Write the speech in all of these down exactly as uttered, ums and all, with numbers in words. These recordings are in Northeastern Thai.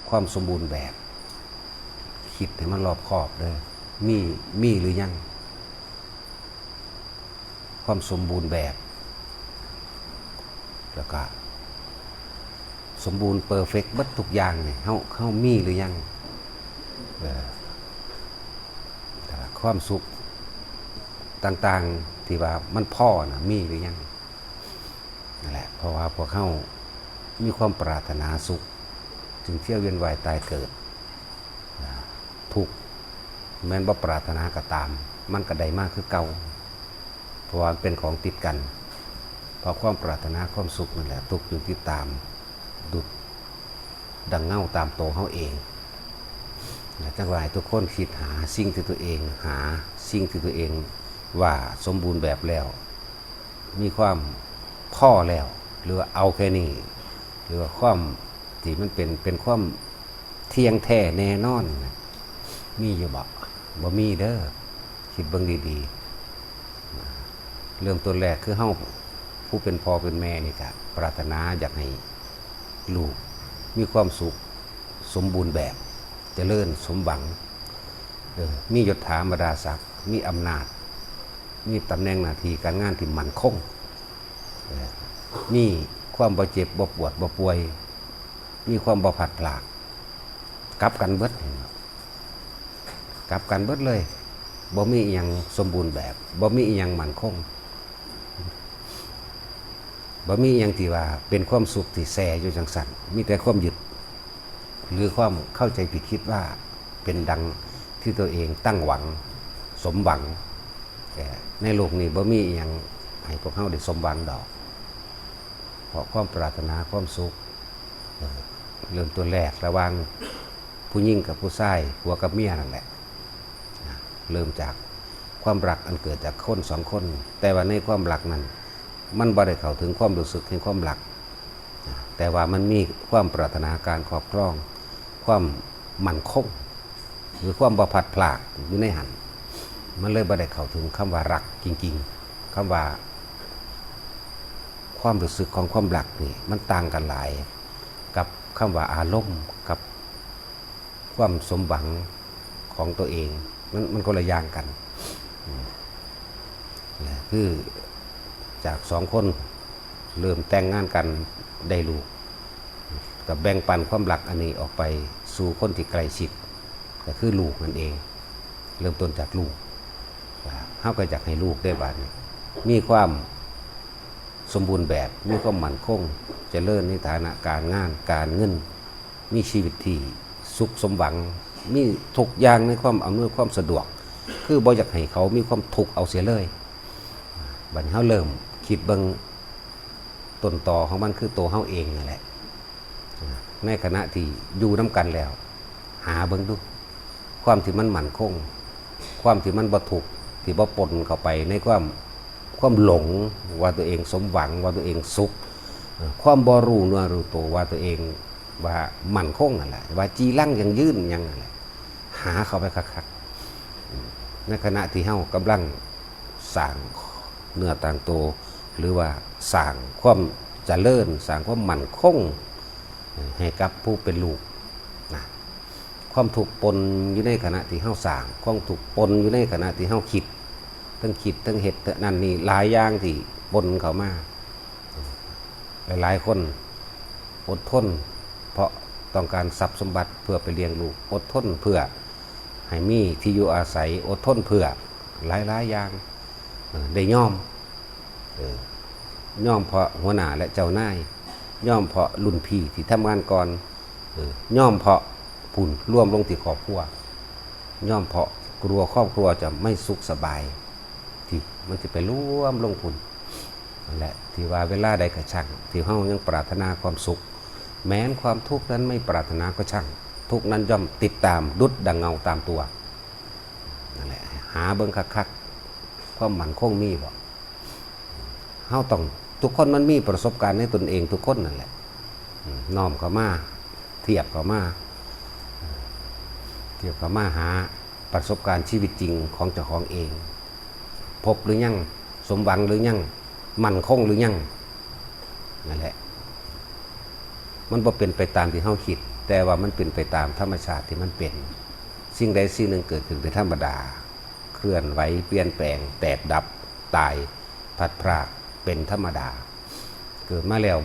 ความสมบูรณ์แบบ คิดให้มันรอบคอบเด้อ มี มีหรือยัง ความสมบูรณ์แบบ แล้วก็ สมบูรณ์ perfect เบิดทุกอย่างนี่ เฮา เฮามีหรือยัง เออ แต่ว่าความสุขต่างๆ ที่ว่ามันพอน่ะ มีหรือยัง นั่นแหละ เพราะว่าพวกเฮามีความปรารถนาสุข จึงเที่ยวเวียนว่ายตายเกิด ทุกข์ แม้นบ่ปรารถนาก็ตาม มันก็ได้มาคือเก่า เพราะว่ามันเป็นของติดกัน เพราะความปรารถนาความสุขนั่นแหละ ทุกข์จึงติดตาม ดุจดังเงาตามตัวเฮาเอง จังว่าให้ทุกคนคิดหาสิ่งที่ตัวเอง หาสิ่งที่ตัวเองว่าสมบูรณ์แบบแล้ว มีความพอแล้ว หรือว่าเอาแค่นี้ หรือว่าความที่มันเป็น เป็นความเที่ยงแท้แน่นอนน่ะ มีอยู่บ่ บ่มีเด้อ คิดเบิ่งดีๆ เริ่มต้นแรกคือเฮา ผู้เป็นพ่อเป็นแม่นี่ก็ปรารถนาอยากให้ลูกมีความสุข สมบูรณ์แบบ เจริญสมหวัง เออ มียศถาบรรดาศักดิ์ มีอำนาจ มีตำแหน่งหน้าที่การงานที่มั่นคง เออ มีความบ่เจ็บบ่ปวดบ่ป่วย มีความบ่พลัดพราก กลับกันเบิด เห็นบ่ กลับกันเบิดเลย บ่มีอิหยังสมบูรณ์แบบ บ่มีอิหยังมั่นคง บ่มีอิหยังที่ว่าเป็นความสุขที่แซ่อยู่จังซั่น มีแต่ความยึด หรือความเข้าใจผิดคิดว่าเป็นดังที่ตัวเองตั้งหวัง สมหวัง แต่ในโลกนี้บ่มีอิหยังให้พวกเฮาได้สมหวังดอก เพราะความปรารถนาความสุข เออ เริ่มต้นแรกระหว่างผู้หญิงกับผู้ชาย ผัวกับเมียนั่นแหละ นะ เริ่มจากความรักอันเกิดจากคนสองคน แต่ว่าในความรักนั้น มันบ่ได้เข้าถึงความรู้สึกแห่งความรัก นะ แต่ว่ามันมีความปรารถนาการครอบครอง ความมั่นคง หรือความบ่พลัดพรากอยู่ในหั้น มันเลยบ่ได้เข้าถึงคำว่ารักจริงๆ คำว่า ความรู้สึกของความรักนี่ มันต่างกันหลาย กับคำว่าอารมณ์ กับความสมหวังของตัวเอง มัน มันคนละอย่างกัน อืม นะ คือจากสองคนเริ่มแต่งงานกันได้ลูก ก็แบ่งปันความรักอันนี้ออกไปสู่คนที่ใกล้ชิด ก็คือลูกนั่นเอง เริ่มต้นจากลูก เฮาก็อยากให้ลูกได้บาดนี้ มีความสมบูรณ์แบบ มีความมั่นคง เจริญในฐานะการงาน การเงิน มีชีวิตที่สุขสมหวัง มีทุกอย่างในความอำนวยความสะดวก คือบ่อยากให้เขามีความทุกข์เอาเสียเลย บัดนี้เฮาเริ่มคิดเบิ่งต้นตอของมันคือตัวเฮาเองนั่นแหละ ในขณะที่อยู่นำกันแล้ว หาเบิ่งดู ความที่มันมั่นคง ความที่มันบ่ทุกข์ ที่บ่ปนเข้าไปในความ ความหลงว่าตัวเองสมหวัง ว่าตัวเองสุข เอ่อ ความบ่รู้เนื้อรู้ตัวว่าตัวเองว่ามั่นคงนั่นแหละ ว่าจีรังยั่งยืนหยังนั่นแหละ หาเข้าไปคักๆ อืม ในขณะที่เฮากำลังสร้างเนื้อตางตัว หรือว่าสร้างความเจริญ สร้างความมั่นคง ให้กับผู้เป็นลูกนะ ความทุกข์ปนอยู่ในขณะที่เฮาสร้าง ความทุกข์ปนอยู่ในขณะที่เฮาคิด ทั้งคิดทั้งเฮ็ดทั้งนั่นนี่หลายอย่างที่ปนเข้ามา หลายๆคนอดทน เพราะต้องการทรัพย์สมบัติเพื่อไปเลี้ยงลูก อดทนเพื่อให้มีที่อยู่อาศัย อดทนเพื่อหลายๆอย่าง เออ ได้ยอม เออ ยอมเพราะหัวหน้าและเจ้านาย ยอมเพราะรุ่นพี่ที่ทำงานก่อน เออ ยอมเพราะพู้น รวมลงที่ครอบครัว ยอมเพราะกลัวครอบครัวจะไม่สุขสบาย ที่มันสิไปรวมลงพู้น นั่นแหละ ที่ว่าเวลาใดก็ช่าง ที่เฮายังปรารถนาความสุข แม้นความทุกข์นั้นไม่ปรารถนาก็ช่าง ทุกข์นั้นย่อมติดตามดุจดังเงาตามตัว นั่นแหละ หาเบิ่งคักๆ ความมั่นคงมีบ่ เฮาต้อง ทุกคนมันมีประสบการณ์ในตนเองทุกคนนั่นแหละ อืม น้อมเข้ามา เทียบเข้ามา เทียบเข้ามาหาประสบการณ์ชีวิตจริงของเจ้าของเอง พบหรือยัง สมหวังหรือยัง มั่นคงหรือยัง นั่นแหละ มันบ่เป็นไปตามที่เฮาคิด แต่ว่ามันเป็นไปตามธรรมชาติที่มันเป็น สิ่งใดสิ่งหนึ่งเกิดขึ้นเป็นธรรมดา เคลื่อนไหว เปลี่ยนแปลง แตกดับ ตาย พลัดพราก เป็นธรรมดา เกิดมาแล้ว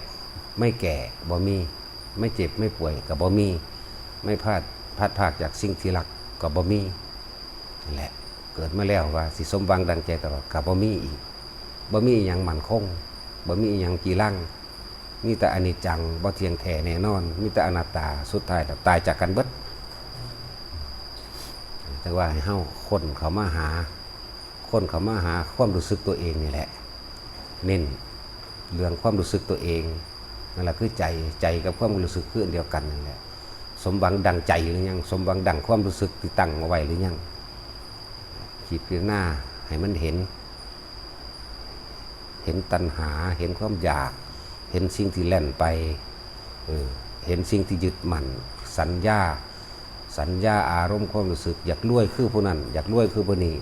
ไม่แก่บ่มี ไม่เจ็บไม่ป่วยก็บ่มี ไม่พลาดพลัดพรากจากสิ่งที่รักก็บ่มี นั่นแหละ เกิดมาแล้วว่าสิสมหวังดังใจตลอดก็บ่มีอีก บ่มีอีหยังมั่นคง บ่มีอีหยังจีรัง มีแต่อนิจจัง บ่เที่ยงแท้แน่นอน มีแต่อนัตตา สุดท้ายแล้วตายจากกันเบิด แต่ว่าให้เฮาค้นเข้ามาหา ค้นเข้ามาหาความรู้สึกตัวเองนี่แหละ เน้นเรื่องความรู้สึกตัวเอง นั่นแหละคือใจ ใจกับความรู้สึกคืออันเดียวกันนั่นแหละ สมหวังดังใจหรือยัง สมหวังดังความรู้สึกที่ตั้งเอาไว้หรือยัง คิดพิจารณาให้มันเห็น เห็นตัณหา เห็นความอยาก เห็นสิ่งที่แล่นไป เออ เห็นสิ่งที่ยึดมั่น สัญญา สัญญา อารมณ์ ความรู้สึก อยากรวยคือผู้นั้น อยากรวยคือผู้นี้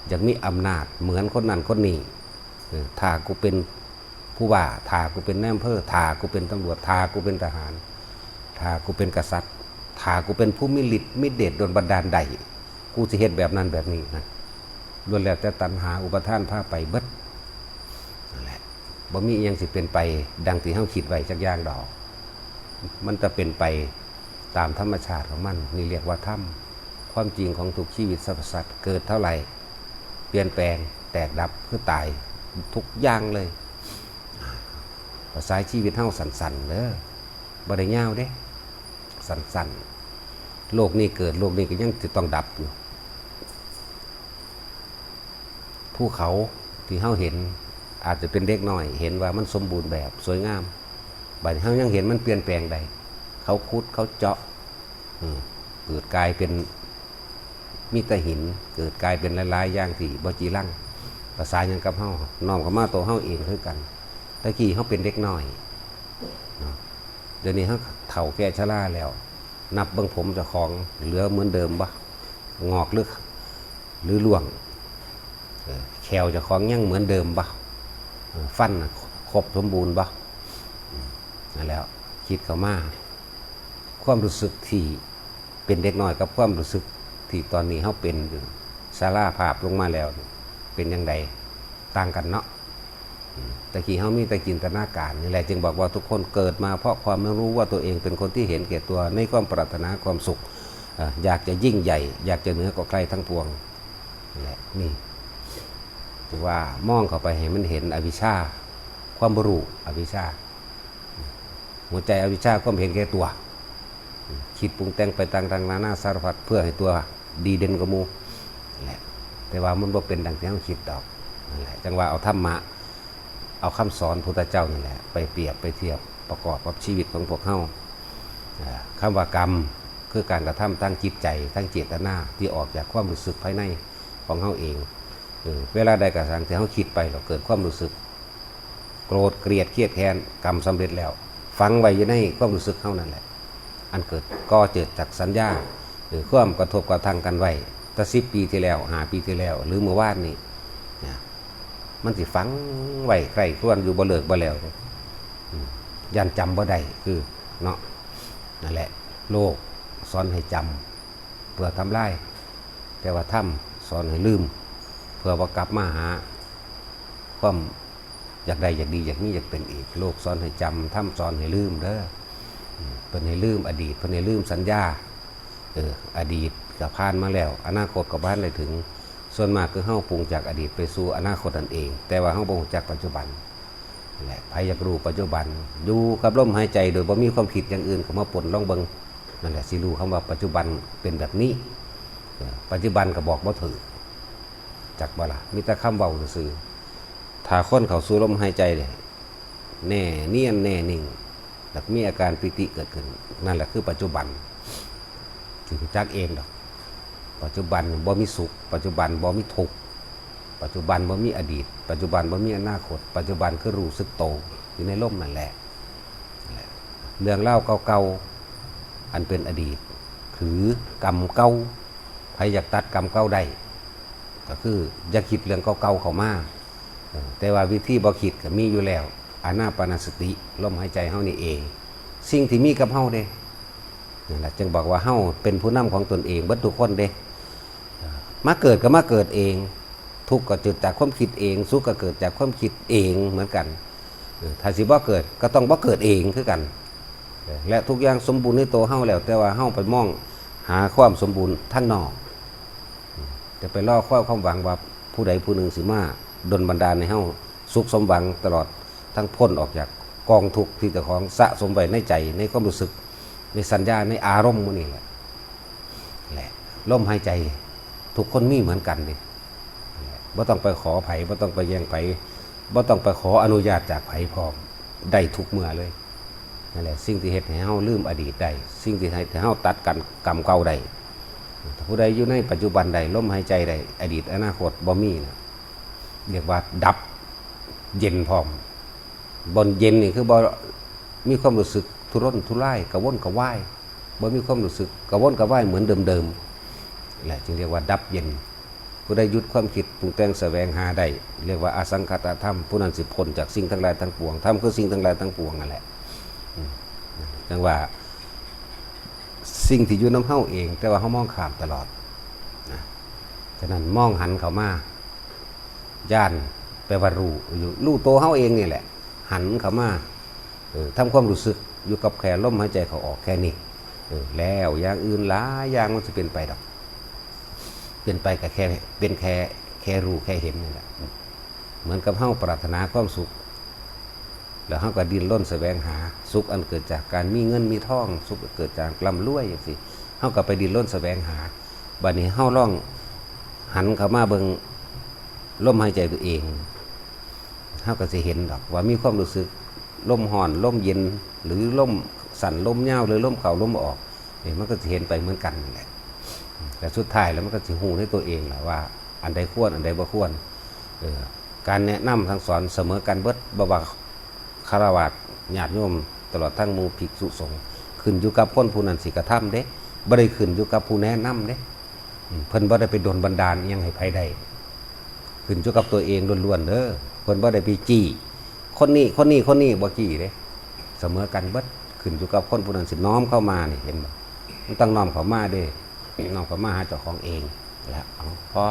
อยากมีอำนาจเหมือนคนนั้นคนนี้ เออ ถ้ากูเป็นผู้ว่า ถ้ากูเป็นนายอำเภอ ถ้ากูเป็นตำรวจ ถ้ากูเป็นทหาร ถ้ากูเป็นกษัตริย์ ถ้ากูเป็นผู้มีฤทธิ์มีเดชดลบันดาลได้ กูสิเฮ็ดแบบนั้นแบบนี้นะ ล้วนแล้วแต่ตัณหาอุปาทานพาไปเบิด นั่นแหละ บ่มีอิหยังสิเป็นไปดังที่เฮาคิดไว้จักอย่างดอก มันจะเป็นไปตามธรรมชาติของมัน นี่เรียกว่าธรรม ความจริงของทุกชีวิตสรรพสัตว์ เกิดเท่าไหร่ เปลี่ยนแปลง แตกดับ คือตาย ทุกอย่างเลย ภาษาชีวิตเฮาสั้นๆเด้อ บ่ได้ยาวเด้ สั้นๆ โลกนี้เกิด โลกนี้ก็ยังสิต้องดับอยู่ ภูเขาที่เฮาเห็น อาจจะเป็นเด็กน้อย เห็นว่ามันสมบูรณ์แบบ สวยงาม บัดนี้เฮายังเห็นมันเปลี่ยนแปลงได้ เขาขุด เขาเจาะ อืม เกิดกลายเป็น มีแต่หิน เกิดกลายเป็นหลายๆอย่างที่บ่จีรัง ภาษาหยังกับเฮา น้อมเข้ามาตัวเฮาเองคือกัน แต่กี้เฮาเป็นเด็กน้อย เนาะ เดี๋ยวนี้เฮาเฒ่าแก่ชราแล้ว นับเบิ่งผมเจ้าของเหลือเหมือนเดิมบ่ งอกหรือ หรือร่วง เออ แข้วเจ้าของยังเหมือนเดิมบ่ เออ ฟันน่ะครบสมบูรณ์บ่ อืม นั่นแหล้ว คิดเข้ามา ความรู้สึกที่เป็นเด็กน้อยกับความรู้สึกที่ตอนนี้เฮาเป็นอยู่ ชราภาพลงมาแล้ว เป็นจั่งใด ต่างกันเนาะ อืม แต่กี้เฮามีแต่จินตนาการ นี่แหละจึงบอกว่าทุกคนเกิดมาเพราะความไม่รู้ว่าตัวเองเป็นคนที่เห็นแก่ตัว ในความปรารถนาความสุข เอ่อ อยากจะยิ่งใหญ่ อยากจะเหนือกว่าใครทั้งปวง นี่แหละ นี่ ถือว่ามองเข้าไปให้มันเห็นอวิชชา ความบ่รู้ อวิชชา หัวใจอวิชชา ความเห็นแก่ตัว คิดปรุงแต่งไปต่างๆนานาสารพัด เพื่อให้ตัวดีเด่นกว่าหมู่ นั่นแหละ แต่ว่ามันบ่เป็นดังที่เฮาคิดดอก นั่นแหละ จั่งว่าเอาธรรมะ เอาคำสอนพุทธเจ้านั่นแหละ ไปเปรียบไปเทียบประกอบกับชีวิตของพวกเฮา อ่า คำว่ากรรม คือการกระทำทางจิตใจ ทางเจตนา ที่ออกจากความรู้สึกภายในของเฮาเอง เออ เวลาใดก็ตามที่เฮาคิดไป แล้วเกิดความรู้สึก โกรธ เกลียด เครียดแค้น กรรมสำเร็จแล้ว ฝังไว้อยู่ในความรู้สึกเฮานั่นแหละ อันเกิด ก่อเกิดจากสัญญา หรือความกระทบกระทั่งกันไว้ แต่สิบปีที่แล้ว ห้าปีที่แล้ว หรือเมื่อวานนี้ นะ มันสิฝังไว้ใคร่ครวญอยู่บ่เลิกบ่แล้ว อืม ย้านจำบ่ได้ คือ เนาะ นั่นแหละ โลกสอนให้จำ เพื่อทำลาย แต่ว่าธรรมสอนให้ลืม เพื่อว่ากลับมาหา ความอยากได้ อยากดี อยากมี อยากเป็นอีก โลกสอนให้จำ ธรรมสอนให้ลืมเด้อ อืม เพิ่นให้ลืมอดีต เพิ่นให้ลืมสัญญา เออ อดีตก็ผ่านมาแล้ว อนาคตก็บ่ทันได้ถึง ส่วนมากคือเฮาปรุงจากอดีตไปสู่อนาคตนั่นเอง แต่ว่าเฮาบ่รู้จักปัจจุบัน นั่นแหละ ไผอยากรู้ปัจจุบัน อยู่กับลมหายใจโดยบ่มีความคิดอย่างอื่นเข้ามาปน ลองเบิ่ง นั่นแหละ สิรู้คำว่าปัจจุบันเป็นแบบนี้ เออ ปัจจุบันก็บอกบ่ถูก จักบ่ล่ะ มีแต่คำเว้าซื่อๆ ถ้าคนเข้าสู่ลมหายใจเนี่ย แน่เนียนแน่นิ่ง แล้วมีอาการปีติเกิดขึ้น นั่นแหละคือปัจจุบัน สิรู้จักเองดอก ปัจจุบันบ่มีสุข ปัจจุบันบ่มีทุกข์ ปัจจุบันบ่มีอดีต ปัจจุบันบ่มีอนาคต ปัจจุบันคือรู้สึกโตอยู่ในลมนั่นแหละ นั่นแหละ เรื่องราวเก่าๆ อันเป็นอดีต หรือกรรมเก่า ไผอยากตัดกรรมเก่าได้ ก็คืออย่าคิดเรื่องเก่าๆเข้ามา เออ แต่ว่าวิธีบ่คิดก็มีอยู่แล้ว อานาปานสติ ลมหายใจเฮานี่เอง สิ่งที่มีกับเฮาเด้ นั่นแหละจึงบอกว่าเฮาเป็นผู้นำของตนเองเบิดทุกคนเด้ มาเกิดก็มาเกิดเอง ทุกข์ก็เกิดจากความคิดเอง สุขก็เกิดจากความคิดเองเหมือนกัน เออ ถ้าสิบ่เกิดก็ต้องบ่เกิดเองคือกัน เออ และทุกอย่างสมบูรณ์ในตัวเฮาแล้ว แต่ว่าเฮาไปมองหาความสมบูรณ์ทางนอก จะไปรอคอยความหวังว่าผู้ใดผู้หนึ่งสิมาดลบันดาลให้เฮาสุขสมหวังตลอด ทั้งพ้นออกจากกองทุกข์ที่เจ้าของสะสมไว้ในใจ ในความรู้สึก ในสัญญา ในอารมณ์หมู่นี่แหละ แหละ ลมหายใจทุกคนมีเหมือนกันนี่ บ่ต้องไปขอไผ บ่ต้องไปแย่งไผ บ่ต้องไปขออนุญาตจากไผพร้อม ได้ทุกเมื่อเลย นั่นแหละ สิ่งที่เฮ็ดให้เฮาลืมอดีตได้ สิ่งที่เฮ็ดให้เฮาตัดกันกรรมเก่าได้ ถ้าผู้ใดอยู่ในปัจจุบันได้ ลมหายใจได้ อดีตอนาคตบ่มีนะ เรียกว่าดับเย็นพร้อม บ่เย็นนี่คือบ่มีความรู้สึกทุรนทุราย กระวนกระวาย บ่มีความรู้สึกกระวนกระวายเหมือนเดิมๆ แหละจึงเรียกว่าดับเย็น ผู้ใดหยุดความคิดปรุงแต่งแสวงหาได้ เรียกว่าอสังขตธรรม ผู้นั้นสิพ้นจากสิ่งทั้งหลายทั้งปวง ธรรมคือสิ่งทั้งหลายทั้งปวงนั่นแหละ อืม จังว่า สิ่งที่อยู่นำเฮาเอง แต่ว่าเฮามองข้ามตลอดนะ ฉะนั้นมองหันเข้ามา ญาณแปลว่ารู้ อยู่ รู้ตัวเฮาเองนี่แหละ หันเข้ามา เออ ทำความรู้สึกอยู่กับแค่ลมหายใจเข้าออกแค่นี้ เออ แล้วอย่างอื่นหลายอย่างมันสิเป็นไปดอก เป็นไปก็แค่ เป็นแค่ แค่รู้แค่เห็นนี่แหละ เหมือนกับเฮาปรารถนาความสุข แล้วเฮาก็ดิ้นรนแสวงหา สุขอันเกิดจากการมีเงินมีทอง สุขเกิดจากร่ำรวยจังซี้ เฮาก็ไปดิ้นรนแสวงหา บัดนี้เฮาลองหันเข้ามาเบิ่งลมหายใจตัวเอง เฮาก็สิเห็นดอกว่ามีความรู้สึกลมร้อน ลมเย็น หรือลมสั้น ลมยาว หรือลมเข้า ลมออก นี่มันก็สิเห็นไปเหมือนกันนั่นแหละ แต่สุดท้ายแล้วมันก็สิฮู้ในตัวเองแหละว่าอันใดควร อันใดบ่ควร เออ การแนะนำสั่งสอนเสมอกันเบิด บ่ว่าฆราวาสญาติโยม ตลอดทั้งหมู่ภิกษุสงฆ์ ขึ้นอยู่กับคนผู้นั้นสิกระทำเด้ บ่ได้ขึ้นอยู่กับผู้แนะนำเด้ อืม เพิ่นบ่ได้ไปดลบันดาลอิหยังให้ไผได้ ขึ้นอยู่กับตัวเองล้วนๆเด้อ เพิ่นบ่ได้ไปจี้ คนนี้ คนนี้ คนนี้ บ่จี้เด้ เสมอกันเบิด ขึ้นอยู่กับคนผู้นั้นสิน้อมเข้ามานี่ เห็นบ่ มันต้องน้อมเข้ามาเด้ น้อมเข้ามาหาเจ้าของเอง แล้ว เอา พอ